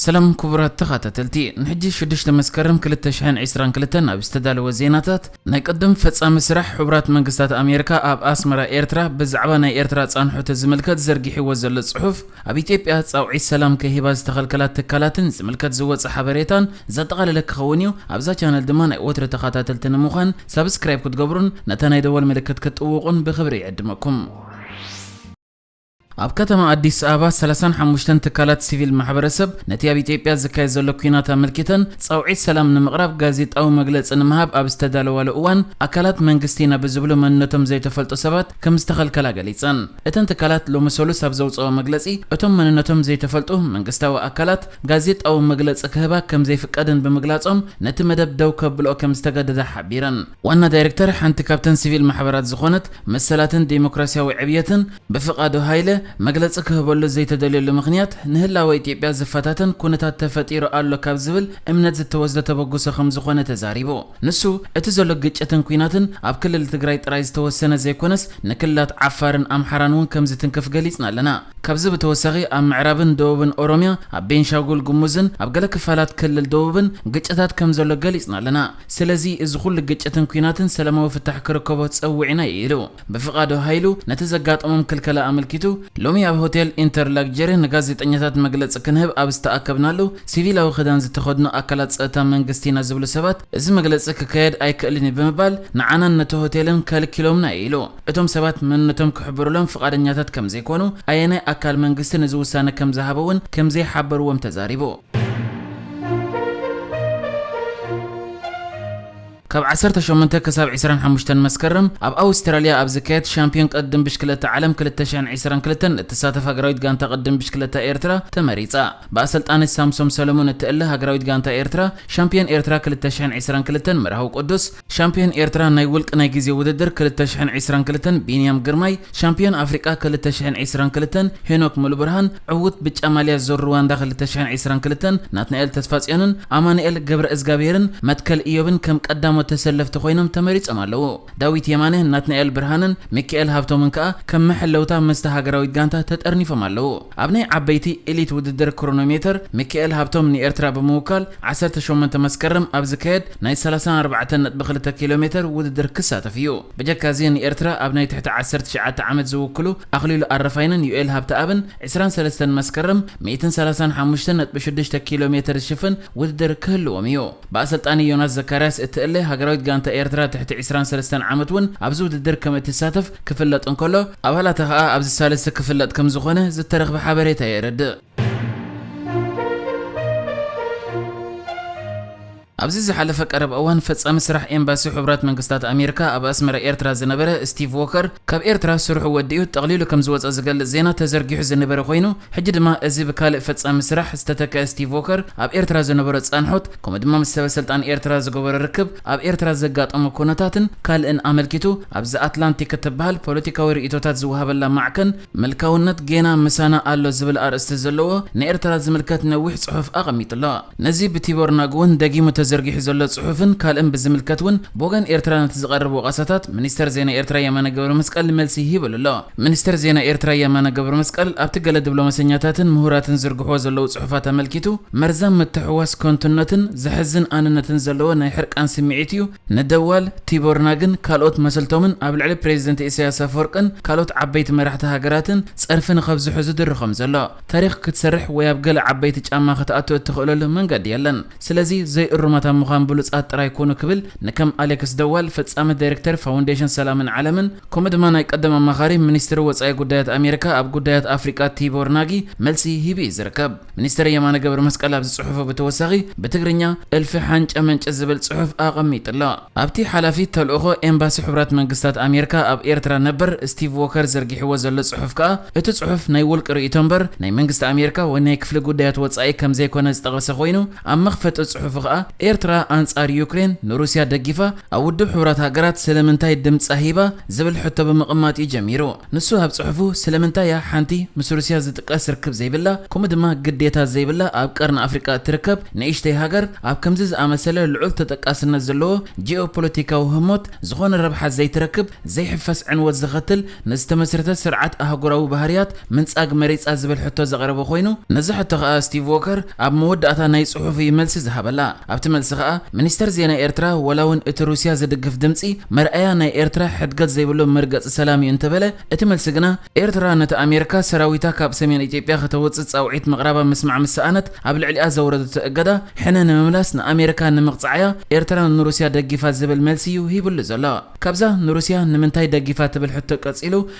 ሰላም ክቡራት ተኸታተልቲ፣ ንሕጂ ሽዱሽተ መስከረም ክልተ ሽሕን ዕስራን ክልተን ኣብ ዝተዳለወ ዜናታት፣ ናይ ቅድም ፈጻሚ ስራሕ ሕቡራት መንግስታት ኣሜሪካ ኣብ ኣስመራ ኤርትራ ብዛዕባ ናይ ኤርትራ ጻንሖት ዝምልከት ዘርጊሕዎ ዘሎ ጽሑፍ፣ ኣብ ኢትዮጵያ ጻውዒት ሰላም ክህባ ዝተኸልከላት ትካላትን ዝምልከት ዝወጸ ሓበሬታን ዘጠቓለለ ክኸውን እዩ። ኣብዛ ቻነል ድማ ናይ ወትሪ ተኸታተልቲ ንምዃን ሳብስክራይብ ክትገብሩን ነታ ናይ ደወል ምልክት ክትጥውቑን ብኽብሪ ይዕድመኩም። ኣብ ከተማ ኣዲስ ኣበባ ሰላሳን ሓሙሽተን ትካላት ሲቪል ማሕበረሰብ ነቲ ኣብ ኢትዮጵያ ዝካየድ ዘሎ ኲናት ኣመልኪተን ጻውዒት ሰላም ንምቕራብ ጋዜጣዊ መግለጺ ንምሃብ ኣብ ዝተዳለዋሉ እዋን፣ ኣካላት መንግስቲ ኢና ብዝብሉ መንነቶም ዘይተፈልጡ ሰባት ከም ዝተኸልከላ ገሊጸን። እተን ትካላት ሎሚ ሰሉስ ኣብ ዘውጽኦ መግለጺ፣ እቶም መንነቶም ዘይተፈልጡ መንግስታዊ ኣካላት ጋዜጣዊ መግለጺ ክህባ ከም ዘይፍቀድን ብምግላጾም፣ ነቲ መደብ ደው ከብልኦ ከም ዝተገደዳ ሓቢረን። ዋና ዳይሬክተር ሓንቲ ካብተን ሲቪል ማሕበራት ዝኾነት መሰላትን ዴሞክራሲያዊ ዕብየትን፣ ብፍቓዱ ሃይለ፣ መግለጺ ክህበሉ ዘይተደልየሉ ምኽንያት፣ ንህላወ ኢትዮጵያ ዝፈታተን ኩነታት ተፈጢሩ ኣሎ ካብ ዝብል እምነት ዝተወስደ ተበግሶ ከም ዝኾነ ተዛሪቡ። ንሱ፣ እቲ ዘሎ ግጭትን ኲናትን ኣብ ክልል ትግራይ ጥራይ ዝተወሰነ ዘይኮነስ፣ ንክልላት ዓፋርን ኣምሓራን እውን ከም ዝትንክፍ ገሊጽና ኣለና። ካብዚ ብተወሳኺ፣ ኣብ ምዕራብን ደቡብን ኦሮሚያ፣ ኣብ ቤንሻጉል ጉሙዝን ኣብ ገለ ክፋላት ክልል ደቡብን ግጭታት ከም ዘሎ ገሊጽና ኣለና። ስለዚ፣ እዚ ኩሉ ግጭትን ኲናትን ሰላማዊ ፍታሕ ክርከቦ ጸዊዕና እዩ ኢሉ። ብፍቓዱ ሃይሉ ነቲ ዘጋጠሞም ክልከላ ኣመልኪቱ፣ ሎሚ ኣብ ሆቴል ኢንተር ላግጀሪ ንጋዜጠኛታት መግለጺ ክንህብ ኣብ ዝተኣከብናሉ፣ ሲቪላዊ ክዳን ዝተኸድኑ ኣካላት ጸጥታ መንግስቲ ኢና ዝብሉ ሰባት፣ እዚ መግለጺ ክካየድ ኣይክእልን እዩ ብምባል፣ ንዓናን ነቲ ሆቴልን ከልኪሎምና እዩ ኢሉ። እቶም ሰባት መንነቶም ክሕብሩሎም ፍቓደኛታት ከም ዘይኮኑ፣ ኣየናይ ኣካል መንግስቲ ነዚ ውሳነ ከም ዝሃበ እውን ከም ዘይሓበርዎም ተዛሪቡ። ካብ ዓሰርተ ሸሞንተ ክሳብ ዕስራን ሓሙሽተን መስከረም ኣብ ኣውስትራልያ ኣብ ዝካየድ ሻምፒዮን ቅድም ብሽክለታ ዓለም ክልተ ሽሕን ዕስራን ክልተን እትሳተፍ ሃገራዊት ጋንታ ቅድም ብሽክለታ ኤርትራ ተመሪጻ። ብኣሰልጣኒ ሳምሶም ሰለሙን እትእለ ሃገራዊት ጋንታ ኤርትራ፣ ሻምፒዮን ኤርትራ ክልተ ሽሕን ዕስራን ክልተን መርሃዊ ቅዱስ፣ ሻምፒዮን ኤርትራ ናይ ውልቂ ናይ ግዜ ውድድር ክልተ ሽሕን ዕስራን ክልተን ቢንያም ግርማይ፣ ሻምፒዮን ኣፍሪቃ ክልተ ሽሕን ዕስራን ክልተን ሄኖክ ሙሉብርሃን፣ ዕዉት ብጫ ማልያ ዙር ሩዋንዳ ክልተ ሽሕን ዕስራን ክልተን ናትናኤል ተስፋጽዮንን ኣማኑኤል ገብረ እዝጋብሄርን መትከል ኢዮብን ከም ቀዳሞት ተሰለፍቲ ኮይኖም ተመሪጾም ኣለዉ። ዳዊት የማነ፣ ናትናኤል ብርሃንን ሚካኤል ሃብቶምን ከኣ ከም መሐለውታ ምስቲ ሃገራዊት ጋንታ ተጠርኒፎም ኣለዉ። ኣብ ናይ ዓበይቲ ኤሊት ውድድር ክሮኖሜተር፣ ሚካኤል ሃብቶም ንኤርትራ ብምውካል፣ ዓሰርተ ሸሞንተ መስከረም ኣብ ዝካየድ ናይ ሰላሳን ኣርባዕተን ነጥቢ ክልተ ኪሎ ሜተር ውድድር ክሳተፍ እዩ። ብጀካ እዚ፣ ንኤርትራ ኣብ ናይ ትሕቲ ዓሰርተ ትሽዓተ ዓመት ዝውክሉ ኣኽሊሉ ኣረፋይነን ዩኤል ሃብተኣብን፣ ዕስራን ሰለስተን መስከረም፣ ሚእትን ሰላሳን ሓሙሽተን ነጥቢ ሽዱሽተ ኪሎ ሜተር ዝሽፍን ውድድር ክህልዎም እዩ። ብኣሰልጣኒ ዮናስ ዘካርያስ እትእለ ሃገራዊት ጋንታ ኤርትራ ትሕቲ ዕስራን ሰለስተን ዓመት እውን ኣብዚ ውድድር ከም እትሳተፍ ክፍለጥ እንከሎ፣ ኣባላታ ከኣ ኣብዚ ሳልስቲ ክፍለጥ ከም ዝኾነ ዝተረኽበ ሓበሬታ የረድእ። ኣብዚ ዝሓለፈ ቀረብ እዋን፣ ፈጻሚ ስራሕ ኤምባሲ ሕቡራት መንግስታት ኣሜሪካ ኣብ ኣስመራ ኤርትራ ዝነበረ ስቲቭ ዎከር፣ ካብ ኤርትራ ስርሑ ወዲኡ ጠቕሊሉ ከም ዝወጸ ዝገልጽ ዜና ተዘርጊሑ ዝነበረ ኮይኑ፣ ሕጂ ድማ እዚ ብካልእ ፈጻሚ ስራሕ ዝተተክአ ስቲቭ ዎከር፣ ኣብ ኤርትራ ዝነበሮ ጻንሖት፣ ከምኡ ድማ ምስ ሰበ ስልጣን ኤርትራ ዝገበሮ ርክብ፣ ኣብ ኤርትራ ዘጋጠሞ ኩነታትን ካልእን ኣመልኪቱ፣ ኣብዚ ኣትላንቲክ እትበሃል ፖለቲካዊ ርእይቶታት ዝወሃበላ ማዕከን፣ ምልካውነት ጌና ምሳና ኣሎ ዝብል ኣርእስቲ ዘለዎ ንኤርትራ ዝምልከት ነዊሕ ጽሑፍ ኣቐሚጡ ኣሎ። ነዚ ብቲቦር ናግ እውን ደጊሙ ተዘርጊሑ ዘሎ ጽሑፍን ካልእን ብዝምልከት እውን፣ ብወገን ኤርትራ ነቲ ዝቐርብ ወቐሳታት፣ ሚኒስተር ዜና ኤርትራ የማነ ገብረ መስቀል መልሲ ሂብሉ ኣሎ። ሚኒስተር ዜና ኤርትራ የማነ ገብረ መስቀል፣ ኣብቲ ገለ ዲፕሎማሰኛታትን ምሁራትን ዝርግሕዎ ዘለዉ ጽሑፋት ኣመልኪቱ፣ መርዛም ምትሕውዋስ ከንቱነትን ዘሕዝን ኣንነትን ዘለዎ ናይ ሕርቃን ስምዒት እዩ። ንደዋል፣ ቲቦር ናግን ካልኦት መሰልቶምን ኣብ ልዕሊ ፕሬዚደንት ኢሳያስ ኣፈወርቅን ካልኦት ዓበይቲ መራሕቲ ሃገራትን ጸርፊ ንኸብዝሑ ዝድርኾም ዘሎ። ታሪኽ ክትሰርሕ ወይ ኣብ ገለ ዓበይቲ ጫማ ክትኣቱ እትኽእለሉ መንገዲ የለን። ስለዚ፣ ዘይእሩማት ኣብ ምዃን ብሉጻት ጥራይ ኩኑ ክብል ንከም ኣሌክስ ደዋል፣ ፈጻሚ ዳይሬክተር ፋውንዴሽን ሰላምን ዓለምን፣ ከምኡ ድማ ናይ ቀደም ኣማኻሪ ሚኒስትሪ ወጻኢ ጉዳያት ኣሜሪካ ኣብ ጉዳያት ኣፍሪቃ ቲቦር ናጊ መልሲ ሂቡ እዩ ዝርከብ። ሚኒስተር የማነ ገብረ መስቀል ኣብዚ ጽሑፉ ብተወሳኺ ብትግርኛ እልፊ ሓንጨ መንጨ ዝብል ጽሑፍ ኣቐሚጡ ኣሎ። ኣብቲ ሓላፊ ተልእኾ ኤምባሲ ሕቡራት መንግስታት ኣሜሪካ ኣብ ኤርትራ ነበር ስቲቭ ዎከር ዘርጊሕዎ ዘሎ ጽሑፍ ከኣ፣ እቲ ጽሑፍ ናይ ውልቂ ርእይቶ እምበር ናይ መንግስቲ ኣሜሪካ ወይ ናይ ክፍሊ ጉዳያት ወጻኢ ከም ዘይኮነ ዝጠቐሰ ኮይኑ፣ ኣብ መኽፈቲ ጽሑፉ ከኣ፣ ኤርትራ ኣንጻር ዩክሬን ንሩስያ ደጊፋ ኣብ ውድብ ሕቡራት ሃገራት ስለምንታይ ድምጻ ሂባ ዝብል ሕቶ ብምቕማጥ እዩ ጀሚሩ። ንሱ ኣብ ጽሑፉ ስለምንታይ እያ ሓንቲ ምስ ሩስያ ዝጥቀስ ርክብ ዘይብላ ከምኡ ድማ ግዴታ ዘይብላ ኣብ ቀርኒ ኣፍሪቃ እትርከብ ንእሽተይ ሃገር ኣብ ከምዚ ዝኣመሰለ ልዑል ተጠቃስነት ዘለዎ ጂኦፖለቲካዊ ህሞት ዝኾነ ረብሓ ዘይትረክብ ዘይሕፈስ ዕንወት ዘኸትል ንዝተመስረተ ስርዓት ኣህጉራዊ ባህርያት ምንጻግ መሪጻ ዝብል ሕቶ ዘቕረበ ኮይኑ ነዚ ሕቶ ከኣ ስቲቭ ዎከር ኣብ መወዳእታ ናይ ጽሑፉ እዩ መልሲ ዝሃበላ። ኣብቲ መልሲ ከኣ ሚኒስተር ዜና ኤርትራ ዋላ እውን እቲ ሩስያ ዝድግፍ ድምጺ መርኣያ ናይ ኤርትራ ሕድገት ዘይብሉ መርገጺ ሰላም እዩ እንተበለ እቲ መልሲ ግና ኤርትራ ነቲ ኣሜሪካ ሰራዊታ ካብ ሰሜን ኢትዮጵያ ከተውጽእ ጻውዒት ምቕራባ ምስማዕ ምስ ሰኣነት ኣብ ልዕሊኣ ዘውረደቶ እገዳ ሕነ ንምምላስ ንኣሜሪካ ንምቕጻዕያ ኤርትራ ንሩስያ ደጊፋ ዝብል መልሲ እዩ ሂብሉ ዘሎ። ካብዛ ንሩስያ ንምንታይ ደጊፋ ትብል ሕቶ ቀጺሉ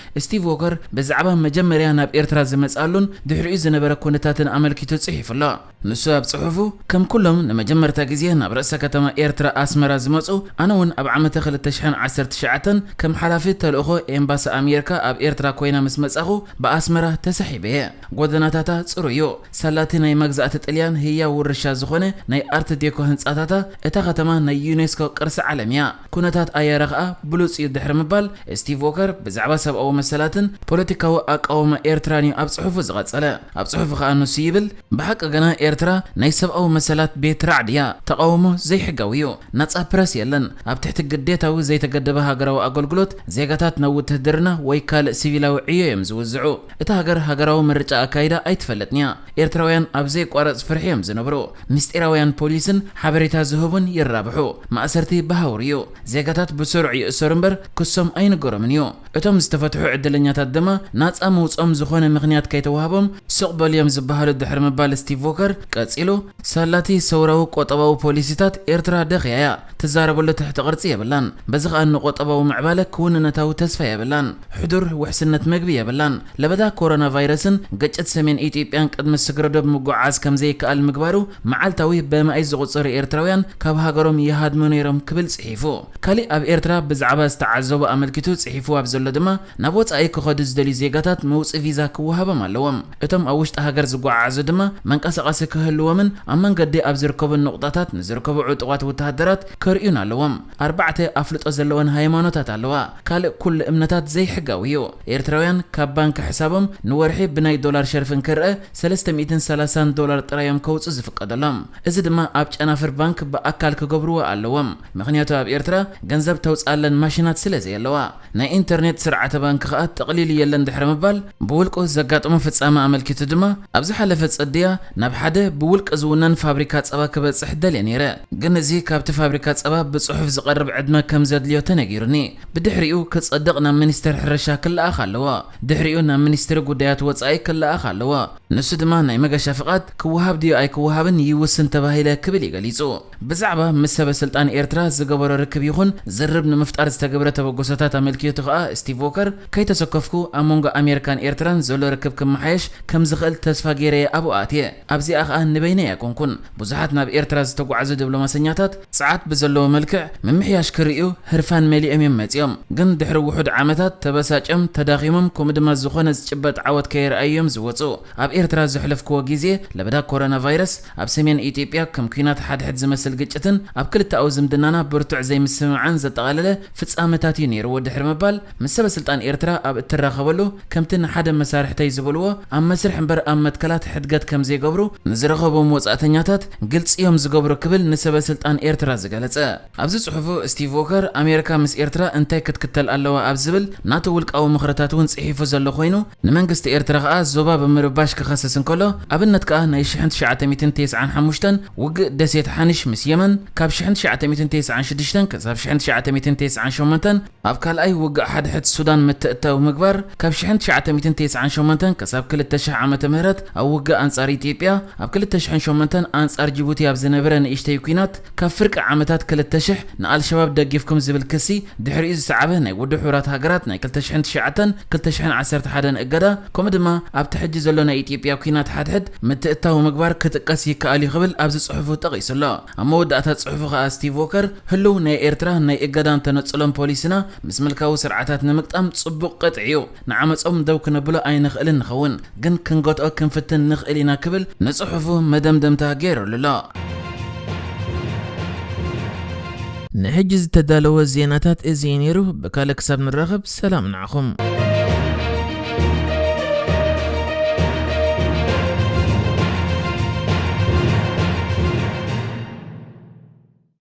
ስቲቭ ዎከር ብዛዕባ መጀመርያ ናብ ኤርትራ ዝመጽኣሉን ድሕሪኡ ዝነበረ ኩነታትን ኣመልኪቱ ጽሒፉ ኣሎ። ንሱ ኣብ ጽሑፉ ከም ኩሎም ንመጀመርታ ግዜ ናብ ርእሰ ከተማ ኤርትራ ኣስመራ ዝመጹ ኣነ እውን ኣብ ዓመተ ክልተ ሽሕን ዓሰርተ ትሽዓተን ከም ሓላፊ ተልእኾ ኤምባሲ ኣሜሪካ ኣብ ኤርትራ ኮይና ምስ መጻኹ ብኣስመራ ተሳሒበ እየ። ጎደናታታ ጽሩይ እዩ። ሳላቲ ናይ መግዛእቲ ጥልያን ህያው ውርሻ ዝኾነ ናይ ኣርት ዴኮ ህንጻታታ እታ ከተማ ናይ ዩኔስኮ ቅርሲ ዓለም እያ። ኩነታት ኣየራ ከኣ ብሉጽ እዩ ድሕሪ ምባል ስቲቭ ዎከር ብዛዕባ ሰብኣዊ መሰላትን ፖለቲካዊ ኣቃውማ ኤርትራን እዩ ኣብ ጽሑፉ ዝቐጸለ። ኣብ ጽሑፉ ከኣ ንሱ ይብል ብሓቂ ግና ኤርትራ ናይ ሰብኣዊ መሰላት ቤት ራዕዲ እያ። ተቓውሞ ዘይሕጋዊ እዩ። ናጻ ፕረስ የለን። ኣብ ትሕቲ ግዴታዊ ዘይተገደበ ሃገራዊ ኣገልግሎት ዜጋታት ናብ ውትህድርና ወይ ካልእ ሲቪላዊ ዕዮ እዮም ዝውዝዑ። እታ ሃገር ሃገራዊ ምርጫ ኣካይዳ ኣይትፈልጥን እያ። ኤርትራውያን ኣብ ዘይቋረጽ ፍርሒ እዮም ዝነብሩ። ምስጢራውያን ፖሊስን ሓበሬታ ዝህቡን ይራብሑ። ማእሰርቲ ብሃውር እዩ። ዜጋታት ብስሩዕ ይእሰሩ እምበር ክሶም ኣይንገሮምን እዩ። እቶም ዝተፈትሑ ዕድለኛታት ድማ ናጻ መውጽኦም ዝኾነ ምኽንያት ከይተዋህቦም ስቕ በሉ እዮም ዝበሃሉ ድሕሪ ምባል ስቲቭ ዎከር ቀጺሉ ሳላቲ ሰውራዊ ቆጠባዊ ፖሊሲታት ኤርትራ ደኽያ እያ። ትዛረበሉ ትሕቲ ቅርጺ የብላን። በዚ ከኣ ንቆጠባዊ ምዕባለ ክውንነታዊ ተስፋ የብላን። ሕዱር ውሕስነት መግቢ የብላን። ለበዳ ኮሮና ቫይረስን ግጭት ሰሜን ኢትዮጵያን ቅድሚ ስግረዶብ ምጉዓዝ ከም ዘይከኣል ምግባሩ መዓልታዊ በማኢት ዝቑጸሩ ኤርትራውያን ካብ ሃገሮም ይሃድሙ ነይሮም ክብል ጽሒፉ። ካሊእ ኣብ ኤርትራ ብዛዕባ ዝተዓዘቦ ኣመልኪቱ ጽሒፉ ኣብ ዘሎ ድማ ናብ ወጻኢ ክኸዱ ዝደልዩ ዜጋታት መውጽኢ ቪዛ ክወሃቦም ኣለዎም። እቶም ኣብ ውሽጢ ሃገር ዝጓዓዓዙ ድማ መንቀሳቐሲ ክህልዎምን ኣብ መንገዲ ኣብ ዝርከቡ ንቑጣታት ንዝርከቡ ዕጡቓት ወተሃደራት ከርእዩን ኣለዎም። ኣርባዕተ ኣፍልጦ ዘለወን ሃይማኖታት ኣለዋ። ካልእ ኩሉ እምነታት ዘይሕጋዊ እዩ። ኤርትራውያን ካብ ባንክ ሕሳቦም ንወርሒ ብናይ ዶላር ሸርፊ እንክርአ ሰለስተ ሚእትን ሰላሳን ዶላር ጥራይ እዮም ከውጽኡ ዝፍቀደሎም። እዚ ድማ ኣብ ጨናፍር ባንክ ብኣካል ክገብርዎ ኣለዎም። ምኽንያቱ ኣብ ኤርትራ ገንዘብ ተውጽኣለን ማሽናት ስለ ዘየለዋ። ናይ ኢንተርኔት ስርዓተ ባንክ ከኣ ጠቕሊሉ የለን ድሕሪ ምባል ብውልቁ ዘጋጠሞ ፍጻመ ኣመልኪቱ ድማ ኣብ ዝሓለፈ ጽድያ ናብ ሓደ ብውልቂ ዝውነን ፋብሪካ ጸባ ክበጽሕ ደልየ ነይረ። ግን እዚ ካብቲ ፋብሪካ ጸባ ብጽሑፍ ዝቐርብ ዕድመ ከም ዘድልዮ ተነጊሩኒ። ብድሕሪኡ ክጸድቕ ናብ ሚኒስተር ሕርሻ ክለኣኽ ኣለዎ። ድሕሪኡ ናብ ሚኒስትሪ ጉዳያት ወጻኢ ክለኣኽ ኣለዎ። ንሱ ድማ ናይ መገሻ ፍቓድ ክወሃብ ድዩ ኣይክወሃብን ይውስን ተባሂለ ክብል እዩ ገሊጹ። ብዛዕባ ምስ ሰበ ስልጣን ኤርትራ ዝገበሮ ርክብ ይኹን ዝርርብ ንምፍጣር ዝተገብረ ተበግሶታት ኣመልኪቱ ከኣ ስቲቭ ዎከር ከይተሰከፍኩ ኣብ መንጎ ኣሜሪካን ኤርትራን ዘሎ ርክብ ክመሓየሽ ከም ዝኽእል ተስፋ ገይረ እየ ኣብኡ ኣትየ። ኣብዚኣ ከኣ ንበይነይ ኣይኮንኩን። ብዙሓት ናብ ኤርትራ ዝተጓዕዙ ዲፕሎማሰኛታት ጸዓት ብዘለዎ መልክዕ ምምሕያሽ ክርእዩ ህርፋን መሊኦም እዮም መጺኦም። ግን ድሕሪ ውሑድ ዓመታት ተበሳጭዮም፣ ተዳኺሞም፣ ከምኡ ድማ ዝኾነ ዝጭበጥ ዓወት ከየርኣዩ እዮም ዝወጹ። ኣብ ኤርትራ ዘሕለፍክዎ ግዜ ለበዳ ኮሮና ቫይረስ፣ ኣብ ሰሜን ኢትዮጵያ ከም ኲናት ሓድሕድ ዝመስል ግጭትን ኣብ ክልተኣዊ ዝምድናና ብርቱዕ ዘይምስምማዕን ዘጠቓለለ ፍጻመታት እዩ ነይርዎ ድሕሪ ምባል፣ ምስ ሰበ ስልጣን ኤርትራ ኣብ እትራኸበሉ ከምቲ ንሓደ መሳርሕተይ ዝበልዎ ኣብ መስርሕ እምበር ኣብ መትከላት ሕድገት ከም ዘይገብሩ ንዝረኸቦም ወጻእተኛታት ግልጺ እዮም ዝገብሩ ክብል ንሰበ ስልጣን ኤርትራ ዝገለጸ። ኣብዚ ጽሑፉ ስቲቭ ዎከር ኣሜሪካ ምስ ኤርትራ እንታይ ክትክተል ኣለዋ ኣብ ዝብል ናቱ ውልቃዊ ምኽርታት እውን ጽሒፉ ዘሎ ኮይኑ ንመንግስቲ ኤርትራ ከኣ ዞባ ብምርባሽ ክኸስስ እንከሎ ኣብነት ከኣ ናይ ሽሕን ትሽዓተ ሚእትን ተስዓን ሓሙሽተን ውግእ ደሴት ሓኒሽ ምስ የመን ካብ ሽሕን ትሽዓተ ሚእትን ተስዓን ሽዱሽተን ክሳብ ሽሕን ትሽዓተ ሚእትን ተስዓን ሸሞንተን ኣብ ካልኣይ ውግእ ሓድሕድ ሱዳን ምትእትታው ምግባር፣ ካብ ሽሕን ትሽዓተ ሚእትን ተስዓን ሸሞንተን ክሳብ ክልተ ሽሕ ዓመተ ምህረት ኣብ ውግእ ኣንጻር ኢትዮጵያ፣ ኣብ ክልተ ሽሕን ሸሞንተን ኣንጻር ጅቡቲ ኣብ ዝነበረ ንእሽተይ ኲናት፣ ካብ ፍርቂ ዓመታት ክልተ ሽሕ ንኣልሸባብ ደጊፍኩም ዝብል ክሲ፣ ድሕሪኡ ዝሰዓበ ናይ ውድብ ሕቡራት ሃገራት ናይ ክልተ ሽሕን ትሽዓተን ክልተ ሽሕን ዓሰርተ ሓደን እገዳ፣ ከምኡ ድማ ኣብቲ ሕጂ ዘሎ ናይ ኢትዮጵያ ኲናት ሓድሕድ ምትእትታው ምግባር ክጥቀስ ይከኣል እዩ ክብል ኣብዚ ጽሑፉ ጠቒሱ ኣሎ። ኣብ መወዳእታ ጽሑፉ ከኣ ስቲቭ ዎከር ህልው ናይ ኤርትራ ናይ እገዳን ተነጽሎን ፖሊስና ምስ ምልካዊ ስርዓታት ንምግጣም ጽቡቕ ቅጥዒ እዩ። ንዓመጾም ደው ክነብሎ ኣይንኽእልን ንኸውን፣ ግን ክንገትኦ ክንፍትን ንኽእል ኢና ክብል ንጽሑፉ መደምደምታ ገይሩሉ ኣሎ። ንሕጂ ዝተዳለወ ዜናታት እዚ እዩ ነይሩ። ብካልእ ክሳብ ንራኸብ ሰላም ንዓኹም።